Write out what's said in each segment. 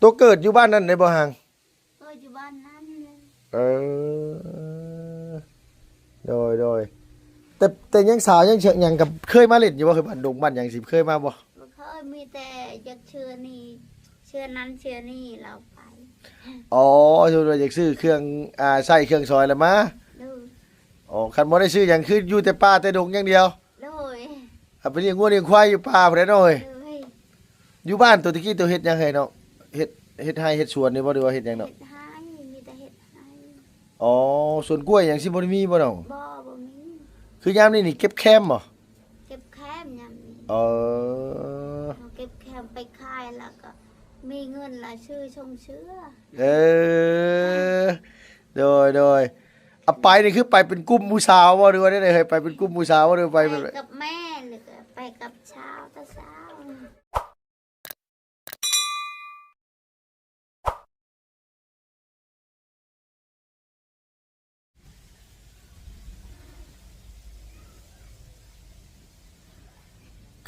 ໂຕເກີດຢູ່ບ້ານນັ້ນໄດ້ບໍ່ຫາງ? ເກີດຢູ່ບ້ານນັ້ນເລີຍ. ເອີ ໂດຍ ໂດຍ. ແຕ່ ແຕ່ຍັງສາວຍັງ ຍັງກໍເຄີຍມາຫຼິ້ນຢູ່ບໍ່? ຄືບ້ານດົງບ້ານຫຍັງຊິເຄີຍມາບໍ່? ບໍ່ເຄີຍ, ມີແຕ່ຢາກຊື້ນີ້ ຊື້ນັ້ນຊື້ນີ້ແລ້ວໄປ. ອໍ ສົມມຸດວ່າຢາກຊື້ເຄື່ອງ ອ່າ ໃຊ້ເຄື່ອງສອຍແລ້ວມາ. ໂດຍ. ອໍ ຄັນບໍ່ໄດ້ຊື້ຫຍັງ ຄືຢູ່ແຕ່ປ່າແຕ່ດົງຢ່າງດຽວ. ໂດຍ. ເອົາໄປລ້ຽງງົວລ້ຽງຄວາຍຢູ່ປ່າພຸ້ນແຫຼະເນາະເອີຍ. ໂດຍ. ຢູ່ບ້ານໂຕຕະກີ້ໂຕເຮັດຫຍັງໃຫ້ເນາະ? ເຮັດ ເຮັດໄຮ່ເຮັດສວນນີ້ບໍ່ ຫຼືວ່າເຮັດຫຍັງເນາະ? ເຮັດໄຮ່ ມີແຕ່ເຮັດໄຮ່. ອໍ ສວນກ້ວຍຫຍັງຊິບໍ່ໄດ້ມີບໍ່ນ້ອງ? ບໍ່ ບໍ່ມີ. ຄືຍາມນີ້ນີ້ເກັບແຄມບໍ່? ເກັບແຄມຍາມນີ້. ເອີ ເຮົາເກັບແຄມໄປຂາຍ ແລ້ວກໍມີເງິນລະຊື້ຊົງເຊື້ອ. ເອີ ໂດຍ ໂດຍ. ອາ ໄປນີ້ຄືໄປເປັນກຸ່ມຜູ້ສາວບໍ່ ຫຼືວ່າແນວໃດ? ເຮີ້ຍ ໄປເປັນກຸ່ມຜູ້ສາວບໍ່ ຫຼືໄປແບບ ໄປກັບແມ່ ຫຼືກໍໄປກັບສາວ ຕາສາວ.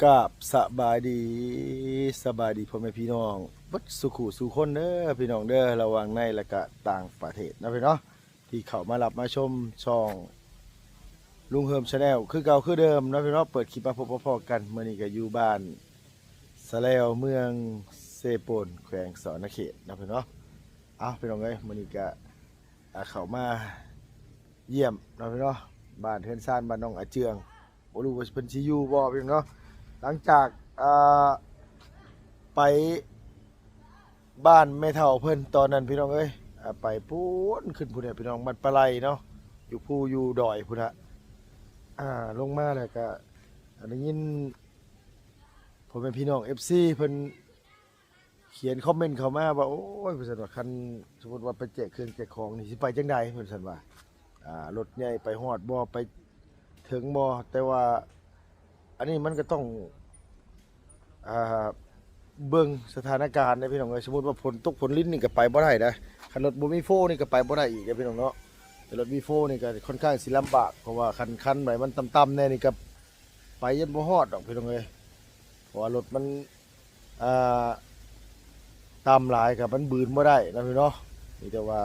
ກາບສະບາຍດີ ສະບາຍດີພໍ່ແມ່ພີ່ນ້ອງເບິດສູ່ຄູ່ສູ່ຄົນເດີ ພີ່ນ້ອງເດີ ລະຫວ່າງໃນ ແລະກະຕ່າງປະເທດເນາະ ພີ່ນ້ອງເນາະ ທີ່ເຂົ້າມາຮັບມາຊົມຊ່ອງລຸງເຮີມ Channel ຄືເກົ່າຄືເດີມເນາະ ພີ່ນ້ອງເນາະ. ເປີດຄລິບມາພົບມາພໍ້ກັນ ມື້ນີ້ກໍຢູ່ບ້ານສະແລວ ເມືອງເຊໂປນ ແຂວງສະຫວັນນະເຂດເນາະ ພີ່ນ້ອງເນາະ. ເອົາ ພີ່ນ້ອງເອີຍ ມື້ນີ້ກໍ ອ່າ ເຂົ້າມາຢ້ຽມເນາະ ພີ່ນ້ອງເນາະ ບ້ານເຮືອນຊານ ບ້ານນ້ອງອາເຈືອງ. ບໍ່ຮູ້ວ່າເພິ່ນຊິຢູ່ບໍ່ ພີ່ນ້ອງເນາະ. ຫຼັງຈາກ ອ່າ ໄປບ້ານແມ່ເຖົ້າເພິ່ນຕອນນັ້ນ ພີ່ນ້ອງເອີຍ ອ່າ ໄປພຸ້ນ ຂຶ້ນພຸ້ນແຫຼະ ພີ່ນ້ອງ ບ້ານປາໄຫຼເນາະ ຢູ່ພູຢູ່ດອຍພຸ້ນນະ. ອ່າ ລົງມາແລ້ວກະໄດ້ຍິນພໍ່ແມ່ພີ່ນ້ອງ ເອັຟຊີ ເພິ່ນ ຂຽນຄອມເມັນເຂົ້າມາວ່າ ໂອ້ຍ ວ່າຊັ້ນວ່າ ຄັນສົມມຸດວ່າໄປແຈກເຄື່ອງແຈກຂອງນີ້ ຊິໄປຈັ່ງໃດ ເພິ່ນຊັ້ນວ່າ ອ່າ ລົດໃຫຍ່ໄປຮອດບໍ່ ໄປເຖິງບໍ່? ແຕ່ວ່າອັນນີ້ມັນກໍຕ້ອງ ອ່າ ເບິ່ງສະຖານະການເດ້ ພີ່ນ້ອງເອີຍ. ສົມມຸດວ່າຝົນຕົກຝົນລິນນີ້ກໍໄປບໍ່ໄດ້ນະ ຄັນລົດບໍ່ມີໂຟນີ້ກໍໄປບໍ່ໄດ້ອີກເດ້ ພີ່ນ້ອງເນາະ. ແຕ່ລົດມີໂຟນີ້ກໍຄ່ອນຂ້າງຊິລຳບາກ ເພາະວ່າຄັນ ຄັນໃດມັນຕ່ຳໆແດ່ນີ້ກໍ ໄປຍັນບໍ່ຮອດດອກ ພີ່ນ້ອງເອີຍ ເພາະວ່າລົດມັນ ອ່າ ຕ່ຳຫຼາຍກໍມັນບືນບໍ່ໄດ້ເນາະ ພີ່ນ້ອງເນາະ. ມີແຕ່ວ່າ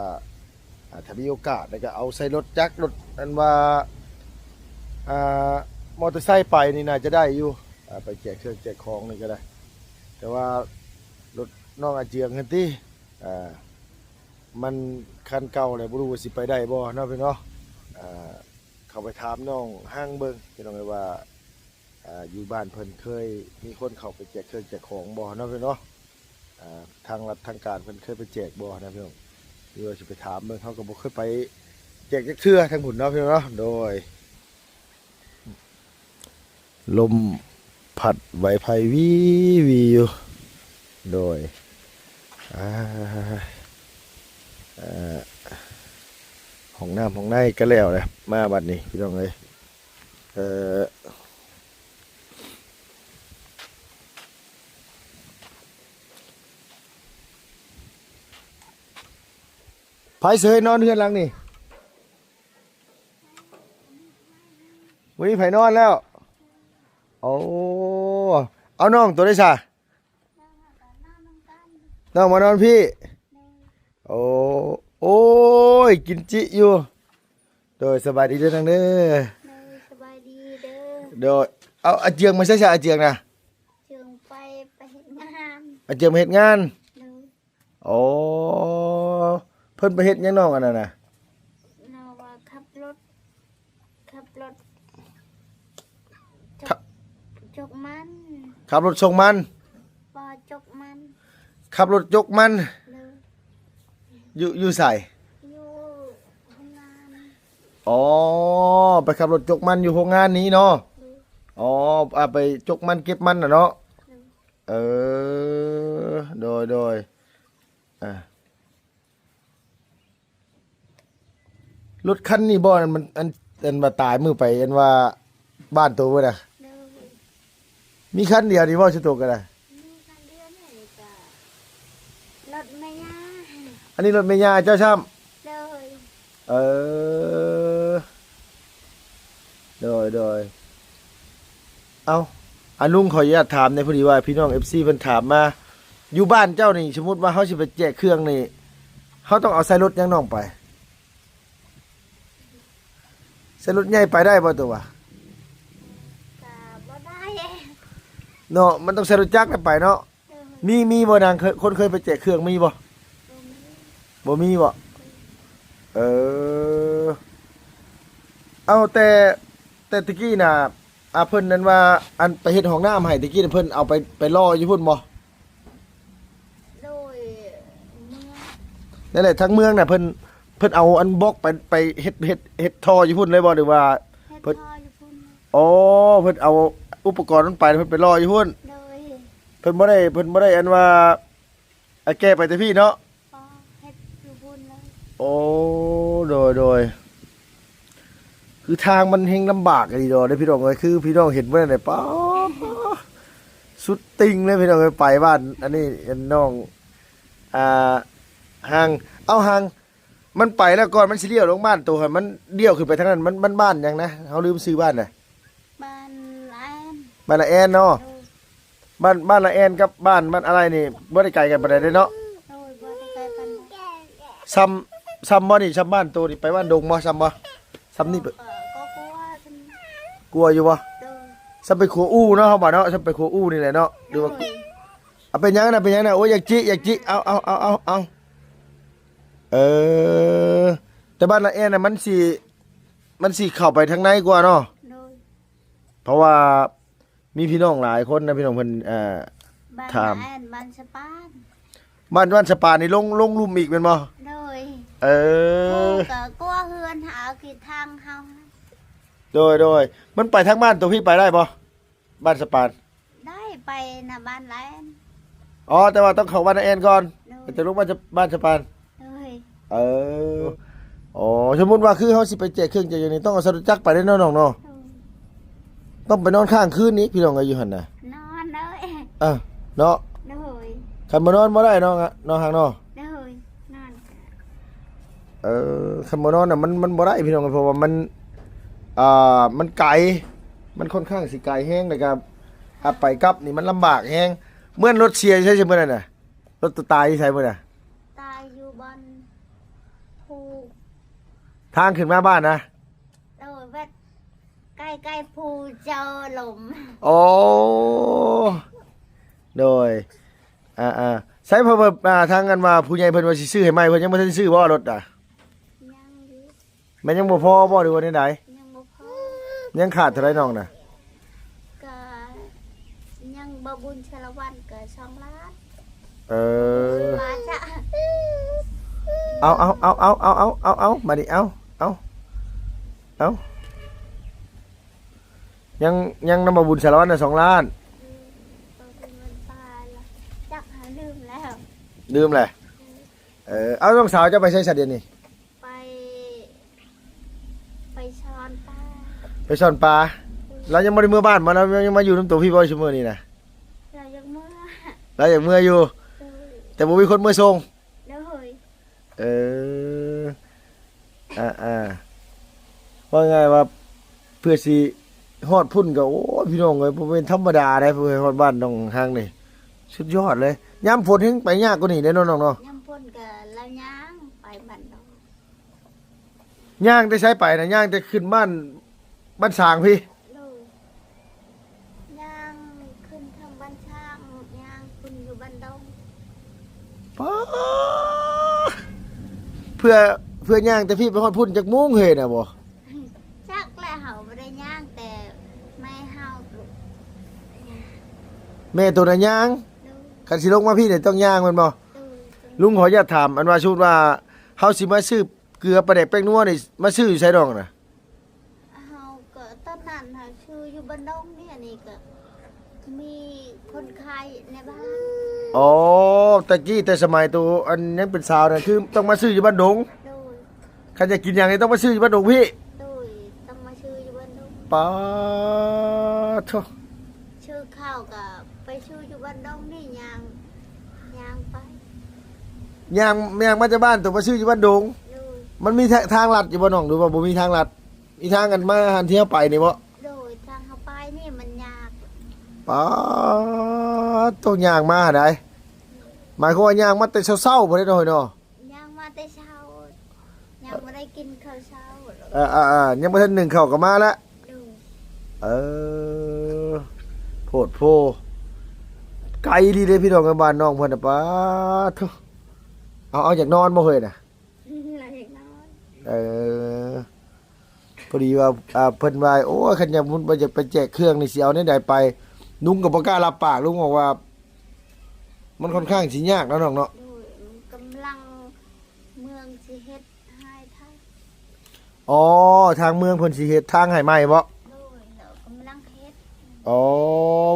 ອ່າ ຖ້າມີໂອກາດແລ້ວກໍເອົາໃສ່ລົດຈັກ ລົດອັນວ່າ ອ່າ ມໍເຕີໄຊໄປນີ້ໜ້າຈະໄດ້ຢູ່ ອ່າ ໄປແຈກເຄື່ອງແຈກຂອງນີ້ກໍໄດ້. ແຕ່ວ່າລົດນ້ອງອາເຈືອງຫັ້ນຕິ ອ່າ ມັນຄັນເກົ່າແລ້ວ ບໍ່ຮູ້ວ່າຊິໄປໄດ້ບໍ່ເນາະ ພີ່ນ້ອງເນາະ. ອ່າ ເຂົ້າໄປຖາມນ້ອງຮັງເບິ່ງ ພີ່ນ້ອງເອີຍ ວ່າ ອ່າ ຢູ່ບ້ານເພິ່ນເຄີຍມີຄົນເຂົ້າໄປແຈກເຄື່ອງແຈກຂອງບໍ່ເນາະ ພີ່ນ້ອງເນາະ. ອ່າ ທາງລັດທາງການເພິ່ນເຄີຍໄປແຈກບໍ່ນະ ພີ່ນ້ອງ ຫຼືວ່າຊິໄປຖາມເບິ່ງ. ເຮົາກໍບໍ່ເຄີຍໄປແຈກຈັກເທື່ອທາງພຸ້ນເນາະ ພີ່ນ້ອງເນາະ. ໂດຍ. ລົມພັດໄຫວໄພວີວີຢູ່. ໂດຍ ອ່າ ເອີ ຫ້ອງນ້ຳຫ້ອງໃນກໍແລ້ວແຫຼະ ມາບັດນີ້ ພີ່ນ້ອງເອີຍ. ເອີ ໃຜເຊີຍນອນເຮືອນຫຼັງນີ້? ບໍ່ມີໃຜນອນແລ້ວ. ໂອ້ ເອົານ້ອງໂຕໃດຊະ? ນ້ອງມານອນພີ້. ໂອ້ ໂອ້ຍ ກິນຈິຢູ່. ໂດຍ ສະບາຍດີເດີນາງເດີ. ໂດຍ ສະບາຍດີເດີ. ໂດຍ ເອົາ ອາເຈືອງມາໃສຊະ ອາເຈືອງນະ? ເຈືອງໄປ ໄປເຮັດງານ. ອາເຈືອງມາເຮັດງານ. ໂດຍ. ອໍ ເພິ່ນໄປເຮັດຫຍັງນ້ອງອັນນັ້ນນະ? ນ້ອງວ່າຂັບລົດ ຂັບລົດ ຈ- ຈົກມັນ. ຂັບລົດສົ່ງມັນ? ບໍ່ ຈົກມັນ. ຂັບລົດຈົກມັນ. ໂດຍ. ຢູ່ ຢູ່ໃສ? ຢູ່ໂຮງງານ. ອໍ ໄປຂັບລົດຈົກມັນຢູ່ໂຮງງານນີ້ເນາະ. ໂດຍ. ອໍ ອ່າ ໄປຈົກມັນເກັບມັນນະເນາະ. ໂດຍ. ເອີ ໂດຍ ໂດຍ. ອ່າ ລົດຄັນນີ້ບໍ່ ອັນມັນ ອັນ ອັນວ່າຕາຍມື້ໄປ ອັນວ່າບ້ານໂຕເບິດນະ? ໂດຍ. ມີຄັນດຽວນີ້ບໍ່ ຊຸໂຕກໍໄດ້? ມີຄັນດຽວນີ້ກໍລົດແມ່ຍ່າ. ອັນນີ້ລົດແມ່ຍ່າເຈົ້າຊ້ຳ? ໂດຍ. ເອີ ໂດຍ ໂດຍ. ເອົ້າ ອາ ລຸງ ຂໍອະນຸຍາດຖາມແດ່ ພໍດີວ່າພີ່ນ້ອງເອັຟຊີເພິ່ນຖາມມາ ຢູ່ບ້ານເຈົ້ານີ້ ສົມມຸດວ່າເຮົາຊິໄປແຈກເຄື່ອງນີ້ ເຮົາຕ້ອງເອົາໃສ່ລົດຫຍັງນ້ອງໄປ? ໃສ່ລົດໃຫຍ່ໄປໄດ້ບໍ່ຕົວະ? ກໍບໍ່ໄດ້ເນາະ ມັນຕ້ອງໃຊ້ລົດຈັກນຳໄປເນາະ. ໂດຍ ມີ ມີບໍ່ນາງ ເຄີຍ ຄົນເຄີຍໄປແຈກເຄື່ອງມີບໍ່? ບໍ່ມີ ບໍ່ມີບໍ່? ເອີ ເອົາແຕ່ ແຕ່ຕະກີ້ນະ ອາ ເພິ່ນນັ້ນວ່າ ອັນໄປເຮັດຫ້ອງນ້ຳໃຫ້ ຕະກີ້ນະ ເພິ່ນເອົາໄປ ໄປລໍຢູ່ພຸ້ນບໍ່? ໂດຍ ເມືອງ ນັ້ນແຫຼະ ທາງເມືອງນະ ເພິ່ນ ເພິ່ນເອົາອັນບລັອກໄປ ໄປເຮັດ ເຮັດ ເຮັດທໍ່ຢູ່ພຸ້ນເລີຍບໍ່ ຫຼືວ່າ ເຮັດ ເພິ່ນ ທໍ່ຢູ່ພຸ້ນ. ໂອ້ ເພິ່ນເອົາອຸປະກອນມັນໄປ ເພິ່ນໄປລໍຢູ່ພຸ້ນ. ໂດຍ ເພິ່ນບໍ່ໄດ້ ເພິ່ນບໍ່ໄດ້ອັນວ່າ ອາ ແກ່ໄປແຕ່ພີ້ເນາະ. ບໍ່ ເຮັດຢູ່ພຸ້ນເລີຍ. ໂອ້ ໂດຍ ໂດຍ ຄືທາງມັນແຮ່ງລຳບາກອີ່ຫຼີດອກເດ້ພີ່ນ້ອງເອີຍ ຄືພີ່ນ້ອງເຫັນບໍ່ນັ້ນແຫຼະ ປາ ສຸດຕິ່ງເລີຍພີ່ນ້ອງເອີຍ ໄປບ້ານ ອັນນີ້ ອັນນ້ອງ ອ່າ ຮັງ ເອົາ ຮັງ ມັນໄປແລ້ວກ່ອນມັນຊິລ້ຽວລົງບ້ານໂຕຫັ້ນ ມັນລ້ຽວຂຶ້ນໄປທາງນັ້ນ ມັນ ມັນບ້ານຫຍັງນະ? ເຮົາລືມຊື່ບ້ານນະ. ບ້ານລະແອນ ບ້ານລະແອນເນາະ. ໂດຍ ບ້ານ ບ້ານລະແອນກັບບ້ານ ບ້ານອາໄລນີ້ບໍ່ໄດ້ໄກກັນປານໃດເດ້ເນາະ. ໂດຍ ບໍ່ໄດ້ໄກປານໃດ. ຊ່ຳ ຊ່ຳບໍ່ນີ້ ຊ່ຳບ້ານໂຕນີ້ ໄປບ້ານດົງບໍ່ ຊ່ຳບໍ່ ຊ່ຳນີ້? ກໍ ກໍ ກໍກົວ ກໍ ກໍຢູ່ບໍ່? ໂດຍ ຊ່ຳໄປຂົວອູ່ເນາະ ເຮົາວ່າເນາະ ຊ່ຳໄປຂົວອູ່ນີ້ແຫຼະເນາະ ຫຼືວ່າ ໂດຍ ເອົາ ເປັນຫຍັງນະ ເປັນຫຍັງນະ? ໂອ້ຍ ຢາກຈິ ຢາກຈິ ເອົາ ເອົາ ເອົາ ເອົາ ເອີ ແຕ່ບ້ານລະແອນນະ ມັນຊິ ມັນຊິເຂົ້າໄປທາງໃນກວ່າເນາະ. ໂດຍ ເພາະວ່າມີພີ່ນ້ອງຫຼາຍຄົນນະ ພີ່ນ້ອງເພິ່ນ ເອີ ບ້ານ ຖາມ ລະແອນ ບ້ານສະປານ ບ້ານ ບ້ານສະປານນີ້ລົງ ລົງລຸ່ມອີກແມ່ນບໍ່? ໂດຍ ເອີ ໂອ້ ກໍກົວເຮືອນຫາກິນທາງເຮົາ. ໂດຍ ໂດຍ ມັນໄປທາງບ້ານໂຕພີ້ໄປໄດ້ບໍ່? ບ້ານສະປານ ໄດ້ໄປນະບ້ານລະແອນ. ອໍ ແຕ່ວ່າຕ້ອງເຂົ້າບ້ານນາແອນກ່ອນ. ໂດຍ ແລ້ວຈະລົງບ້ານ ບ້ານສະປານ. ໂດຍ ເອີ ອໍ ສົມມຸດວ່າຄືເຮົາຊິໄປແຈກເຄື່ອງແຈກຫຍັງນີ້ ຕ້ອງເອົາໃສ່ລົດຈັກໄປເດ້ເນາະນ້ອງເນາະ. ໂດຍ ຕ້ອງໄປນອນຄ້າງຄືນນີ້ ພີ່ນ້ອງເອີຍ ຢູ່ຫັ້ນນະ. ນອນເລີຍ ເອີ ເນາະ. ໂດຍ ຄັນບໍ່ນອນບໍ່ໄດ້ເນາະ ເນາະ ຮັງເນາະ. ໂດຍ ນອນ ເອີ ຄັນບໍ່ນອນນະ ມັນ ມັນບໍ່ໄດ້ພີ່ນ້ອງ ເພາະວ່າມັນ ອ່າ ມັນໄກ ມັນຂ້ອນຂ້າງຊິໄກແຮງ ແລ້ວກໍ ອາ ໄປກັບນີ້ມັນລຳບາກແຮງ. ເໝືອນລົດເສຍຢູ່ໃສມື້ນັ້ນນະ? ລົດຕົວຕາຍຢູ່ໃສມື້ນະ? ຕາຍຢູ່ບ່ອນພູ ທາງຂຶ້ນມາບ້ານນະ? ໂດຍ ແບບ ໃກ້ໆ ພູເຈົ້າລົມ. ໂອ້ ໂດຍ ອ່າໆ ໃສ ເພິ່ນວ່າ ອ່າ ທາງອັນວ່າຜູ້ໃຫຍ່ເພິ່ນວ່າຊິຊື້ໃຫ້ໃໝ່ ເພິ່ນຍັງບໍ່ທັນໄດ້ຊື້ບໍ່ລົດນະ? ຍັງຢູ່. ແມ່ນຍັງບໍ່ພໍບໍ່ ຫຼືວ່າແນວໃດ? ຍັງບໍ່ພໍ. ຍັງຂາດເທົ່າໃດນ້ອງນະ? ກະຍັງ ບໍ່ບຸນສາລະວັນກະສອງລ້ານ. ເອີ ວ່າຈະ ເອົາ ເອົາ ເອົາ ບາດນີ້ ເອົາ ເອົາ ເອົາ ເອົາ ຍັງ ຍັງນຳບໍ່ບຸນສາລະວັນນະ ສອງລ້ານ. ອືມ ບໍ່ບຸນວັນປາຍລະ ຈັກຫາລືມແລ້ວ ລືມແຫຼະ. ເອີ ເອົາ ນ້ອງສາວເຈົ້າໄປໃສຊະດຽວນີ້? ໄປ ໄປຊ່ອນປາ ໄປຊ່ອນປາ. ລາວຍັງບໍ່ໄດ້ເມືອບ້ານບໍ່? ລາວຍັງມາຢູ່ນຳໂຕພີ່ບໍ່ຊຸມື້ນີ້ນະ? ລາວຢາກເມືອ ລາວຢາກເມືອຢູ່ ໂດຍ ແຕ່ບໍ່ມີຄົນເມືອສົ່ງ. ໂດຍ ເອີ ອ່າໆ ເວົ້າງ່າຍວ່າ ເພື່ອຊິຮອດພຸ້ນກໍ ໂອ້ຍ ພີ່ນ້ອງເອີຍ ບໍ່ແມ່ນທຳມະດາໃດ ເພື່ອໃຫ້ຮອດບ້ານນ້ອງຮັງນີ້ ສຸດຍອດເລີຍ. ຍາມຝົນແຮ່ງໄປຍາກກວ່ານີ້ເດ້ເນາະນ້ອງເນາະ. ຍາມຝົນກໍລາວຍ່າງໄປບ້ານດອງ. ຍ່າງແຕ່ໃສໄປນະ? ຍ່າງແຕ່ຂຶ້ນບ້ານ ບ້ານຊາງພີ້? ໂດຍ ຍ່າງຂຶ້ນເທິງບ້ານຊາງ ຍ່າງຂຶ້ນຢູ່ບ້ານດອງ. ປາ ເພື່ອ ເພື່ອຍ່າງແຕ່ພີ້ໄປຮອດພຸ້ນຈັກໂມງເຮີຍນະບໍ່? ຈັກແຫຼະ ເຮົາບໍ່ໄດ້ຍ່າງ ແຕ່ແມ່ເຮົາ ແມ່ໂຕນະຍ່າງ. ໂດຍ ຄັນຊິລົງມາພີ້ນີ້ຕ້ອງຍ່າງແມ່ນບໍ່? ໂດຍ ລຸງຂໍອະນຸຍາດຖາມ ອັນວ່າສົມມຸດວ່າເຮົາຊິມາຊື້ເກືອປາແດກແປ້ງນົວນີ້ ມາຊື້ຢູ່ໃສນ້ອງນະ? ເຮົາກໍຕອນນັ້ນເຮົາຊື້ຢູ່ບ້ານດອງນີ້ ອັນນີ້ກໍມີຄົນຂາຍໃນບ້ານ. ອໍ ແຕ່ກີ້ແຕ່ສະໄໝໂຕອັນຍັງເປັນສາວນັ້ນ ຄືຕ້ອງມາຊື້ຢູ່ບ້ານດົງ. ໂດຍ ຄັນຢາກກິນຫຍັງນີ້ຕ້ອງມາຊື້ຢູ່ບ້ານດົງພີ້? ໂດຍ ຕ້ອງມາຊື້ຢູ່ບ້ານດົງ. ປາໂທ້ ຊື້ເຂົ້າກໍໄປຊື້ຢູ່ບ້ານດົງນີ້ ຍ່າງ ຍ່າງໄປ ຍ່າງ ຍ່າງມາຈາກບ້ານໂຕໄປຊື້ຢູ່ບ້ານດົງ. ໂດຍ ມັນມີທາ- ທາງລັດຢູ່ບໍ່ນ້ອງ ຫຼືວ່າບໍ່ມີທາງລັດ? ອີທາງອັນມາອັນທີ່ເຮົາໄປນີ້ບໍ່? ໂດຍ ທາງເຮົາໄປນີ້ມັນຍາກ. ປາໂທ້ ຍ່າງມາໃດ ໝາຍຄວາມວ່າຍ່າງມາແຕ່ເຊົ້າໆ ພຸ້ນເດ້ເນາະ ເຮີ້ຍເນາະ. ຍ່າງມາແຕ່ເຊົ້າ ຍັງບໍ່ໄດ້ກິນເຂົ້າເຊົ້າ. ເອີໆໆ ຍັງບໍ່ທັນໜຶ້ງເຂົ້າກໍມາແລ້ວ. ໂດຍ. ເອີ ໂພດໂພ ໄກອີ່ຫຼີເດ້ພີ່ນ້ອງເອີຍ ບ້ານນ້ອງເພິ່ນນະ ປາດໂທ້. ເອົາ ເອົາ ຢາກນອນບໍ່ເຮີ້ຍນະ? ຢາກນອນ. ເອີ ພໍດີວ່າ ອ່າ ເພິ່ນວ່າ ໂອ້ຍ ຄັນຢາກ ບໍ່ຢາກໄປແຈກເຄື່ອງນີ້ ຊິເອົາແນວໃດໄປ? ລຸງກໍບໍ່ກ້າຮັບປາກ ລຸງບອກວ່າ ມັນຄ່ອນຂ້າງຊິຍາກເນາະນ້ອງເນາະ. ໂດຍ. ກຳລັງ ເມືອງຊິເຮັດໃຫ້ທາງ ອໍ ທາງເມືອງເພິ່ນຊິເຮັດທາງໃຫ້ໃໝ່ບໍ? ໂດຍ. ແລ້ວກຳລັງເຮັດ. ອໍ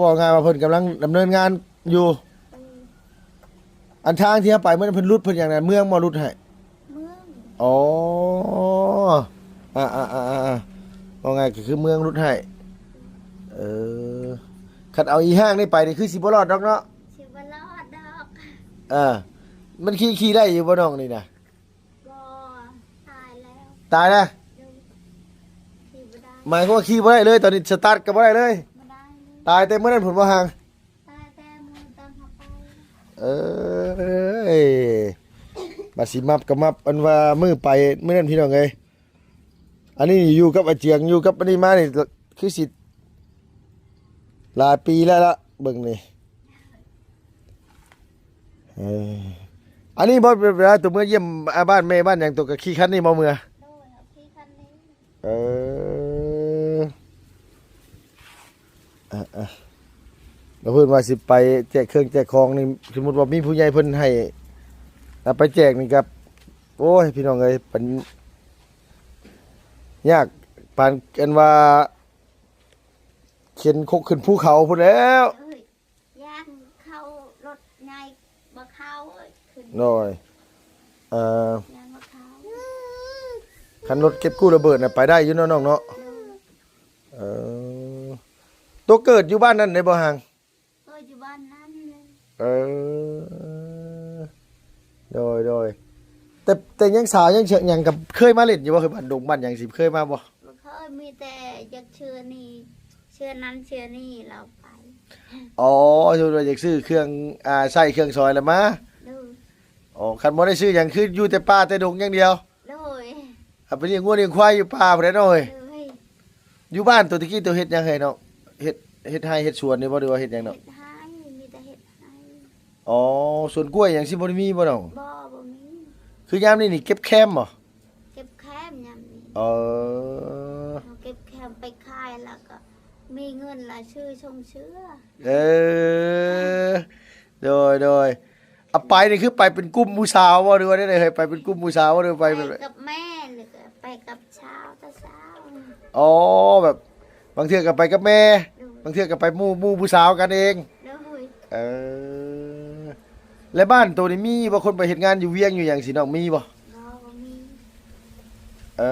ເວົ້າງ່າຍວ່າເພິ່ນກຳລັງດຳເນີນງານຢູ່. ເອີ ອັນທາງທີ່ເຮົາໄປມື້ນັ້ນ ເພິ່ນຫຼຸດເພິ່ນຫຍັງນະ ເມືອງບໍ່ຫຼຸດໃຫ້? ເມືອງ. ອໍ ອ່າໆໆໆ ເວົ້າງ່າຍກໍຄືເມືອງຫຼຸດໃຫ້. ເອີ ຄັນເອົາອີ່ຮ່າງນີ້ໄປນີ້ ຄືຊິບໍ່ລອດດອກເນາະ? ຊິບໍ່ລອດດອກ. ເອີ ມັນຂີ່ ຂີ່ໄດ້ຢູ່ບໍ່ນ້ອງນີ້ນະ? ບໍ່ ຕາຍແລ້ວ. ຕາຍແລ້ວ? ໂດຍ. ຂີ່ບໍ່ໄດ້. ໝາຍຄວາມວ່າຂີ່ບໍ່ໄດ້ເລີຍ ຕອນນີ້ສະຕາດກໍບໍ່ໄດ້ເລີຍ. ບໍ່ໄດ້ເລີຍ. ຕາຍແຕ່ມື້ນັ້ນພຸ້ນບໍ່ຫາງ? ຕາຍແຕ່ມື້ຕອນເຮົາໄປ. ເອີຍ ບາດຊິມັບກໍມັບ ອັນວ່າມື້ໄປມື້ນັ້ນ ພີ່ນ້ອງເອີຍ. ອັນນີ້ຢູ່ກັບອາຈຽງ ຢູ່ກັບອັນນີ້ມານີ້ ຄືຊິຫຼາຍປີແລ້ວລະ ເບິ່ງນີ້. ເອີ ອັນນີ້ບໍ່ ເວລາໂຕເມືອຢ້ຽມ ອາ ບ້ານແມ່ບ້ານຫຍັງ ໂຕກໍຂີ່ຄັນນີ້ບໍ່ເມືອ? ໂດຍ ເຮົາຂີ່ຄັນນີ້. ເອີ ອ່ະໆ ແລ້ວເພິ່ນວ່າຊິໄປແຈກເຄື່ອງແຈກຂອງນີ້ ສົມມຸດວ່າມີຜູ້ໃຫຍ່ເພິ່ນໃຫ້ ເອົາໄປແຈກນີ້ກໍ ໂອ້ຍ ພີ່ນ້ອງເອີຍ ເປັນຍາກປານອັນວ່າ ເຂັນຄົກຂຶ້ນພູເຂົາພຸ້ນແລ້ວ. ໂອ້ຍ ຢ້ານເຂົາລົດໃຫຍ່ບໍ່ເຂົ້າ ຂຶ້ນ. ໂດຍ. ເອີ ຢ້ານບໍ່ເຂົ້າ. ຄັນລົດເກັບກູ້ລະເບີດນະ ໄປໄດ້ຢູ່ເນາະນ້ອງເນາະ. ໂດຍ. ເອີ ໂຕເກີດຢູ່ບ້ານນັ້ນໄດ້ບໍ່ຫາງ? ເກີດຢູ່ບ້ານນັ້ນເລີຍ. ເອີ ໂດຍໆ ແຕ່ ແຕ່ຍັງສາວຍັງ ຫຍັງກໍເຄີຍມາຫຼິ້ນຢູ່ບໍ່? ຄືບ້ານດົງບ້ານຫຍັງຊິເຄີຍມາບໍ່? ບໍ່ເຄີຍ ມີແຕ່ຢາກຊື້ນີ້ ຊື້ນັ້ນຊື້ນີ້ລາວໄປ. ອໍ ສົມມຸດວ່າຢາກຊື້ເຄື່ອງ ອ່າ ໃຊ້ເຄື່ອງຊອຍລະມາ. ໂດຍ. ອໍ ຄັນບໍ່ໄດ້ຊື້ຫຍັງ ຄືຢູ່ແຕ່ປ່າແຕ່ດົງຢ່າງດຽວ. ໂດຍ. ເອົາໄປລ້ຽງງົວລ້ຽງຄວາຍຢູ່ປ່າພຸ້ນແຫຼະເນາະເອີຍ. ໂດຍ. ຢູ່ບ້ານໂຕຕະກີ້ໂຕເຮັດຫຍັງເຮີ້ຍນ້ອງ? ເຮັດ ເຮັດໄຮ່ເຮັດສວນນີ້ບໍ່ ຫຼືວ່າເຮັດຫຍັງເນາະ? ເຮັດໄຮ່ ມີແຕ່ເຮັດໄຮ່. ອໍ ສວນກ້ວຍຫຍັງຊິບໍ່ໄດ້ມີບໍ່ນ້ອງ? ບໍ່ ບໍ່ມີ. ຄືຍາມນີ້ນີ້ເກັບແຄມບໍ່? ເກັບແຄມຍາມນີ້. ເອີ ເຮົາເກັບແຄມໄປຂາຍ ແລ້ວກໍມີເງິນລະຊື້ຊົງເສື້ອ. ເອີ ໂດຍໆ. ອາ ໄປນີ້ຄືໄປເປັນກຸ່ມຜູ້ສາວບໍ່ ຫຼືວ່າແນວໃດເຮີ້ຍ? ໄປເປັນກຸ່ມຜູ້ສາວບໍ່ ຫຼືໄປແບບ ໄປກັບແມ່ ຫຼືກໍໄປກັບສາວ ແຕ່ສາວ. ອໍ ແບບບາງເທື່ອກໍໄປກັບແມ່. ໂດຍ. ບາງເທື່ອກໍໄປໝູ່ ໝູ່ຜູ້ສາວກັນເອງ. ໂດຍ. ເອີ ແລະບ້ານໂຕນີ້ມີບໍ່ ຄົນໄປເຮັດງານຢູ່ວຽງຢູ່ຫຍັງຊີ້ນ້ອງ ມີບໍ່? ບໍ່ ບໍ່ມີ. ເອີ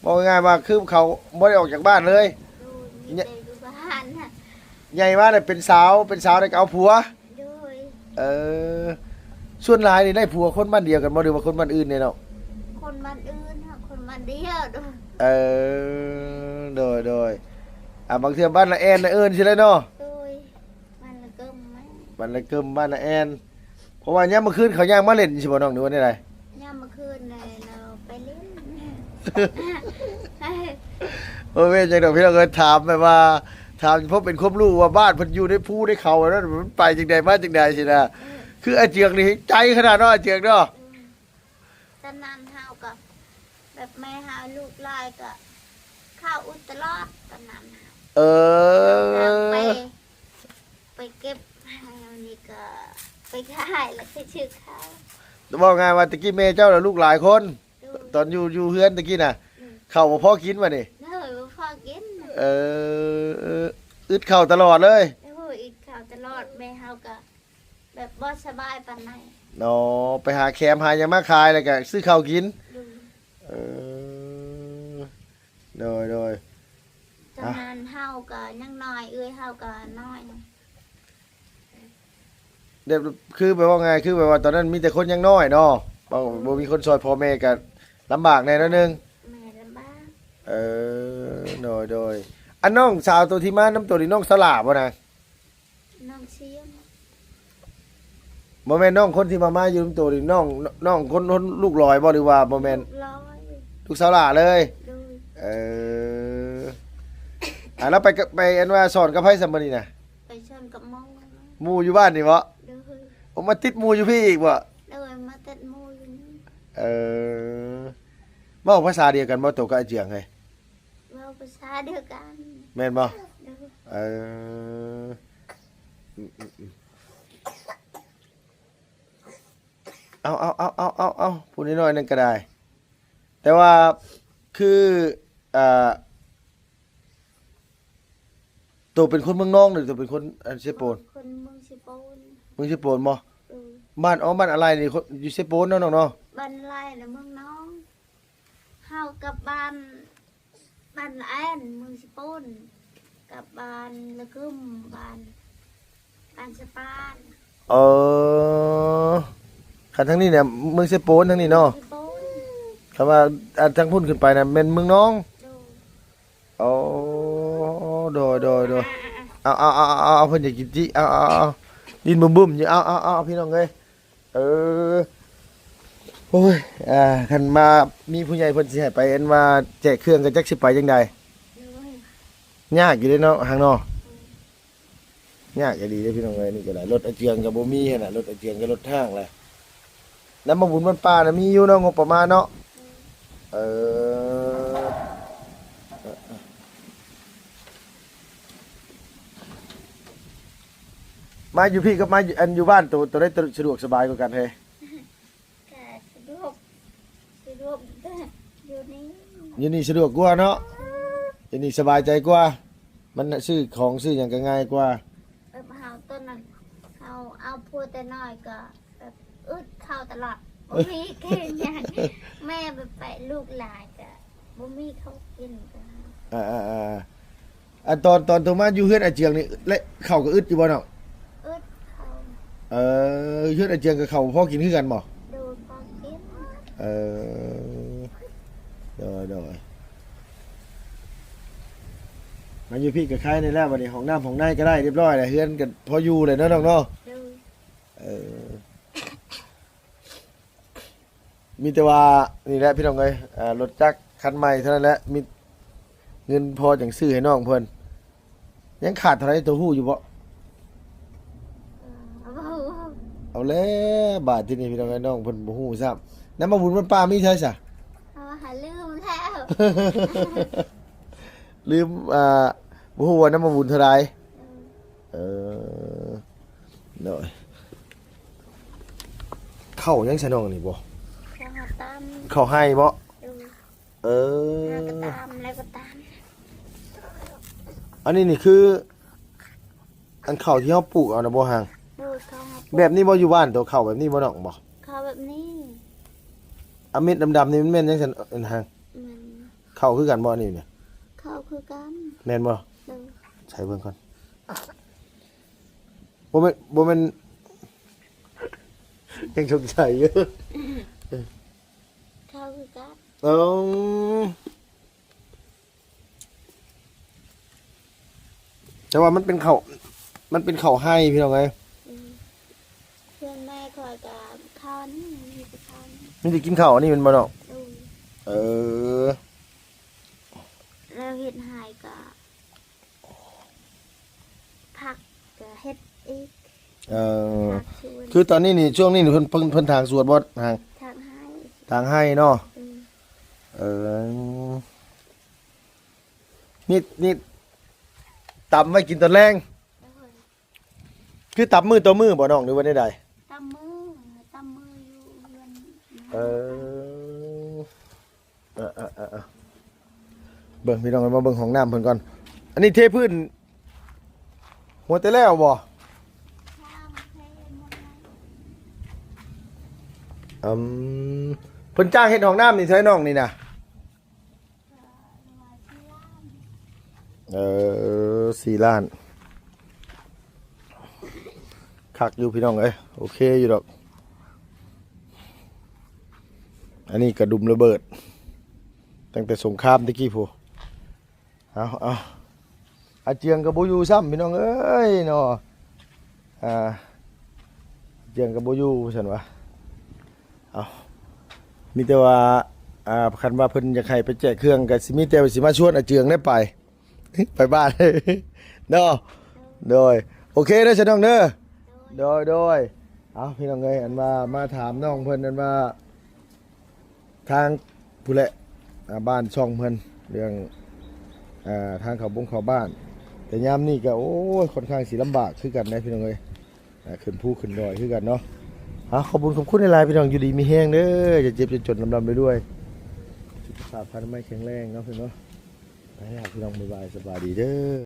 ເວົ້າງ່າຍໆວ່າຄືເຂົາບໍ່ໄດ້ອອກຈາກບ້ານເລີຍ. ໂດຍ ມີແຕ່ຢູ່ບ້ານນະ. ໃຫຍ່ມາແລ້ວເປັນສາວ ເປັນສາວແລ້ວກໍເອົາຜົວ. ໂດຍ. ເອີ ສ່ວນຫຼາຍນີ້ໄດ້ຜົວຄົນບ້ານດຽວກັນບໍ່ ຫຼືວ່າຄົນບ້ານອື່ນແດ່ນ້ອງ? ຄົນບ້ານອື່ນ ຄົນບ້ານດຽວ. ໂດຍ. ເອີ ໂດຍໆ. ອ່າ ບາງເທື່ອບ້ານລະແອນລະເອີນຊີ້ແຫຼະເນາະ. ໂດຍ. ບ້ານລະເກີມ ບ້ານລະເກີມ ບ້ານລະແອນ. ເພາະວ່າຍາມມື້ຄືນເຂົາຍ່າງມາຫຼິ້ນຊີ້ບໍ່ນ້ອງ ຫຼືວ່າແນວໃດ? ຍາມມື້ຄືນແຫຼະ ລາວໄປຫຼິ້ນ. ບໍ່ແມ່ນຫຍັງດອກພີ່ນ້ອງເອີຍ ຖາມແບບວ່າ ຖາມເພາະເປັນຄວາມຮູ້ວ່າບ້ານເພິ່ນຢູ່ໃນພູໃນເຂົາ ແນວນັ້ນ ມັນໄປຈັ່ງໃດມາຈັ່ງໃດຊີ້ນະ. ເອີ ຄືອາເຈືອງນີ້ໃຈຂະໜາດເນາະ ອາເຈືອງເນາະ. ຕອນນັ້ນເຮົາກໍແບບແມ່ເຮົາລູກຫຼາຍກໍເຂົ້າອຸດຕະຫຼອດຕອນນັ້ນ. ເອີ ໄປ ໄປເກັບ ແລ້ວນີ້ກໍໄປຂາຍ ແລ້ວໄປຊື້ເຂົ້າ. ເວົ້າງ່າຍວ່າແຕ່ກີ້ແມ່ເຈົ້າລະລູກຫຼາຍຄົນ. ໂດຍ. ຕອນຢູ່ ຢູ່ເຮືອນແຕ່ກີ້ນະ. ໂດຍ. ເຂົ້າບໍ່ພໍກິນບັດນີ້. ໂດຍ ບໍ່ພໍກິນ. ເອີ ອຶດເຂົ້າຕະຫຼອດເລີຍ. ໂດຍ ອຶດເຂົ້າຕະຫຼອດ ແມ່ເຮົາກໍ ແບບບໍ່ສະບາຍປານໃດ. ອໍ ໄປຫາແຄມຫາຫຍັງມາຂາຍ ແລ້ວກະຊື້ເຂົ້າກິນ. ໂດຍ. ເອີ ໂດຍໆ. ຕອນນັ້ນເຮົາກໍຍັງນ້ອຍ ເອື້ອຍເຮົາກໍນ້ອຍ. ແບບ ຄືແບບວ່າງ່າຍ ຄືແບບວ່າຕອນນັ້ນມີແຕ່ຄົນຍັງນ້ອຍເນາະ ບໍ່ ບໍ່ມີຄົນຊ່ອຍພໍ່ແມ່ກໍລຳບາກແດ່ໜ້ອຍໜຶ່ງ. ແມ່ນ ລຳບາກ. ເອີ ໂດຍໆ. ອັນນ້ອງສາວໂຕທີ່ມານຳໂຕນີ້ ນ້ອງສະຫຼາບໍ່ນະ? ນ້ອງຊຽງ. ບໍ່ແມ່ນນ້ອງຄົນທີ່ມາ ມາຢູ່ນຳໂຕນີ້ ນ້ອງ ນ້ອງຄົນ ຄົນລູກຫຼອຍບໍ່ ຫຼືວ່າບໍ່ແມ່ນ? ລູກຫຼອຍ ລູກສາວຫຼ້າເລີຍ? ໂດຍ. ເອີ ອ່າ ແລ້ວໄປກະ ໄປ ອັນວ່າສອນກັບໃຜຊະມື້ນີ້ນະ? ໄປສອນກັບໝູ່ ໝູ່ຢູ່ບ້ານນີ້ບໍ? ໂດຍ. ໂອ້ ມາຕິດໝູ່ຢູ່ພີ້ອີກບໍ? ໂດຍ ມາຕິດໝູ່ຢູ່ນີ້. ເອີ ເວົ້າພາສາດຽວກັນບໍ່ ໂຕກັບອາເຈືອງເຮີ້ຍ? ເວົ້າພາສາດຽວກັນ. ແມ່ນບໍ່? ໂດຍ. ເອີ ອືມ ອືມ ອືມ ເອົາ ເອົາ ເອົາ ເອົາ ເອົາ ຜູ້ນ້ອຍໆນັ້ນກໍໄດ້ ແຕ່ວ່າຄື ອ່າ ໂຕເປັນຄົນເມືອງນອງ ຫຼືໂຕເປັນຄົນ ອັນ ເຊໂປນ? ຄົນເມືອງເຊໂປນ. ເມືອງເຊໂປນບໍ່? ເອີ ບ້ານ ອໍ ບ້ານອາໄລນີ້ ຄົນຢູ່ເຊໂປນເນາະ ນ້ອງເນາະ? ບ້ານອາໄລນະເມືອງນອງ. ເຮົາກັບບ້ານ ບ້ານລະແອນ ເມືອງເຊໂປນ ກັບບ້ານລະກຶມ ບ້ານ ບ້ານສະປານ. ເອີ ຄັນທາງນີ້ນະເມືອງເຊໂປນ ທາງນີ້ເນາະ? ເຊໂປນ. ຄັນວ່າ ອັນ ທາງພຸ້ນຂຶ້ນໄປນະແມ່ນເມືອງນອງ? ໂດຍ. ອໍ ໂດຍ ໂດຍ ໂດຍ. ອ່າ ອ່າ ອ່າ ເອົາ ເອົາ ເອົາ ເພິ່ນຢາກກິນຈິ ເອົາ ເອົາ ເອົາ ດິນບຶ້ມໆຢູ່ ເອົາ ເອົາ ເອົາ ເອົາ ພີ່ນ້ອງເອີຍ. ເອີ ໂອ້ຍ ອ່າ ຄັນມາມີຜູ້ໃຫຍ່ເພິ່ນຊິໃຫ້ໄປ ອັນວ່າແຈກເຄື່ອງ ກໍຈັກຊິໄປຈັ່ງໃດ. ໂດຍ. ຍາກຢູ່ເດ້ເນາະ ຫາງເນາະ. ອືມ ຍາກອີ່ຫຼີເດ້ພີ່ນ້ອງເອີຍ. ນີ້ກໍໄດ້ ລົດອາເຈືອງກໍບໍ່ມີຫັ້ນນະ ລົດອາເຈືອງກໍລົດຮ້າງແຫຼະ. ນຳມາບຸນວັດປ່ານະມີຢູ່ເນາະ ງົບປະມານເນາະ. ອືມ ເອີ ມາຢູ່ພີ້ກັບມາຢູ່ ອັນ ຢູ່ບ້ານ ໂຕ ໂຕໃດສະດວກສະບາຍກວ່າກັນເຮີ້ຍ? ກະສະດວກ ສະດວກຢູ່ນີ້ ຢູ່ນີ້ສະດວກກວ່າເນາະ. ຢູ່ນີ້ສະບາຍໃຈກວ່າ ມັນຊື້ຂອງຊື້ຫຍັງກໍງ່າຍກວ່າ. ແບບເຮົາຕອນນັ້ນ ເຮົາເອົາຜົວແຕ່ນ້ອຍກໍແບບອຶດເຂົ້າຕະຫຼອດ ບໍ່ມີກິນຫຍັງ. ແມ່ແບບໄປລູກຫຼາຍກໍບໍ່ມີເຂົ້າກິນ. ອ່າໆໆ ອັນຕອນ ຕອນໂຕມາຢູ່ເຮືອນອາເຈືອງນີ້ ແລະ ເຂົ້າກໍອຶດຢູ່ບໍ່ນ້ອງ? ອຶດເຂົ້າ. ເອີ ເຮືອນອາເຈືອງກໍເຂົ້າພໍກິນຄືກັນບໍ່? ໂດຍ ພໍກິນ. ເອີ ໂດຍ ໂດຍ. ມາຢູ່ພີ້ກໍໄຄແດ່ແລ້ວ ບັດນີ້ຫ້ອງນ້ຳຫ້ອງໃນກໍໄດ້ຮຽບຮ້ອຍແລ້ວ ເຮືອນກໍພໍຢູ່ແລ້ວເນາະນ້ອງເນາະ. ໂດຍ. ເອີ ມີແຕ່ວ່ານີ້ແຫຼະພີ່ນ້ອງເອີຍ ອ່າ ລົດຈັກຄັນໃໝ່ເທົ່ານັ້ນແຫຼະ ມີເງິນພໍຈັ່ງຊື້ໃຫ້ນ້ອງເພິ່ນ. ຍັງຂາດເທົ່າໃດໂຕຮູ້ຢູ່ບໍ່? ເອີ ເອົາແລ້ວ ບາດທີນີ້ພີ່ນ້ອງເອີຍ ນ້ອງເພິ່ນບໍ່ຮູ້ຊ້ຳ. ນຳມາບຸນວັດປ່າມີໃສຊະ? ເອົາຫາລືມແລ້ວ ລືມ ອ່າ ບໍ່ຮູ້ວ່ານຳມາບຸນເທົ່າໃດ. ເອີ ເອີ ໂດຍ. ເຂົ້າຫຍັງຊະນ້ອງນີ້ບໍ່? ເຂົ້າຕຳ ເຂົ້າໄຮ່ບໍ່? ໂດຍ. ເອີ ຫາກໍຕຳ ແລ້ວກໍຕຳ. ອັນນີ້ນີ້ຄື ອັນເຂົ້າທີ່ເຮົາປູກເອົານະບໍ່ຫາງ? ໂດຍ ເຂົ້າເຮົາປູກ. ແບບນີ້ບໍ່ ຢູ່ບ້ານໂຕເຂົ້າແບບນີ້ບໍ່ນ້ອງ? ບໍ່ ເຂົ້າແບບນີ້. ອາ ເມັດດຳໆນີ້ມັນແມ່ນຫຍັງຊັ້ນອັນຫາງ? ແມ່ນ ເຂົ້າຄືກັນບໍ່ອັນນີ້ນະ? ເຂົ້າຄືກັນ. ແມ່ນບໍ່? ໂດຍ. ໃສ່ເບິ່ງກ່ອນ. ບໍ່ແມ່ນ ບໍ່ແມ່ນ ຍັງສົງໄສຢູ່. ເຂົ້າຄືກັນ. ເອີ ແຕ່ວ່າມັນເປັນເຂົ້າ ມັນເປັນເຂົ້າໄຮ່ພີ່ນ້ອງເອີຍ. ອືມ ເພື່ອນແມ່ຂ້ອຍກໍເຂົ້າອັນນີ້ ມີແຕ່ເຂົ້າອັນນີ້ ມີແຕ່ກິນເຂົ້າອັນນີ້ແມ່ນບໍ່ນ້ອງ? ໂດຍ. ເອີ ແລ້ວເຮັດໄຮ່ກໍ ຜັກກໍເຮັດອີກ. ເອີ ຜັກສວນ. ຄືຕອນນີ້ນີ້ ຊ່ວງນີ້ນີ້ເພິ່ນ ເພິ່ນ ເພິ່ນຖາງສວນບໍ່? ຖາງ ຖາງໄຮ່ ຖາງໄຮ່ເນາະ. ອືມ ເອີ ນີ້ ນີ້ຕຳໄວ້ກິນຕອນແລງ. ໂດຍ. ຄືຕຳມື້ຕໍ່ມື້ບໍ່ນ້ອງ ຫຼືວ່າແນວໃດ? ຕຳມື້ ຕຳມື້ຢູ່ເຮືອນ. ເອີ ອ່າໆໆ ເບິ່ງພີ່ນ້ອງ ມາເບິ່ງຫ້ອງນ້ຳເພິ່ນກ່ອນ. ອັນນີ້ເທພື້ນຫົວແຕ່ແລ້ວບໍ່? ອືມ ເພິ່ນຈ້າງເຮັດຫ້ອງນ້ຳນີ້ເທົ່າໃດນ້ອງນີ້ນະ? ເອີ ສີ່ລ້ານ ຄັກຢູ່ພີ່ນ້ອງເອີຍ ໂອເຄຢູ່ດອກ. ອັນນີ້ກະດຸມລະເບີດ ຕັ້ງແຕ່ສົງຄາມແຕ່ກີ້ພຸ້ນ. ເອົາ ເອົາ ອາເຈືອງກໍບໍ່ຢູ່ຊ້ຳພີ່ນ້ອງເອີຍເນາະ. ອ່າ ເຈືອງກໍບໍ່ຢູ່ ວ່າຊັ້ນວ່າ. ເອົ້າ ມີແຕ່ວ່າ ອ່າ ຄັນວ່າເພິ່ນຢາກໃຫ້ໄປແຈກເຄື່ອງ ກໍຊິມີແຕ່ວ່າຊິມາຊວນອາເຈືອງໄດ້ໄປ ໄປບ້ານເນາະ. ໂດຍ ໂອເຄເດີຊະນ້ອງເດີ. ໂດຍ ໂດຍ. ເອົ້າ ພີ່ນ້ອງເອີຍ ອັນວ່າມາຖາມນ້ອງເພິ່ນ ອັນວ່າ ທາງຜູ້ແຫຼະ ອ່າ ບ້ານຊ່ອງເພິ່ນ ເລື່ອງ ອ່າ ທາງເຂົ້າບົງເຂົ້າບ້ານ ແຕ່ຍາມນີ້ກໍ ໂອ້ຍ ຂ້ອນຂ້າງຊິລຳບາກຄືກັນເດ້ພີ່ນ້ອງເອີຍ. ອ່າ ຂຶ້ນພູຂຶ້ນດອຍຄືກັນເນາະ. ເອົາ ຂອບຄຸນ ຂອບຄຸນຫຼາຍໆ ພີ່ນ້ອງ ຢູ່ດີມີແຮງເດີ ຢ່າເຈັບຢ່າຈົນ ລ່ຳໆລວຍໆ ສຸຂະພາບອະນາໄມແຂງແຮງເນາະ ພີ່ນ້ອງເນາະ. ໄປແລ້ວພີ່ນ້ອງ ບາຍບາຍ ສະບາຍດີເດີ.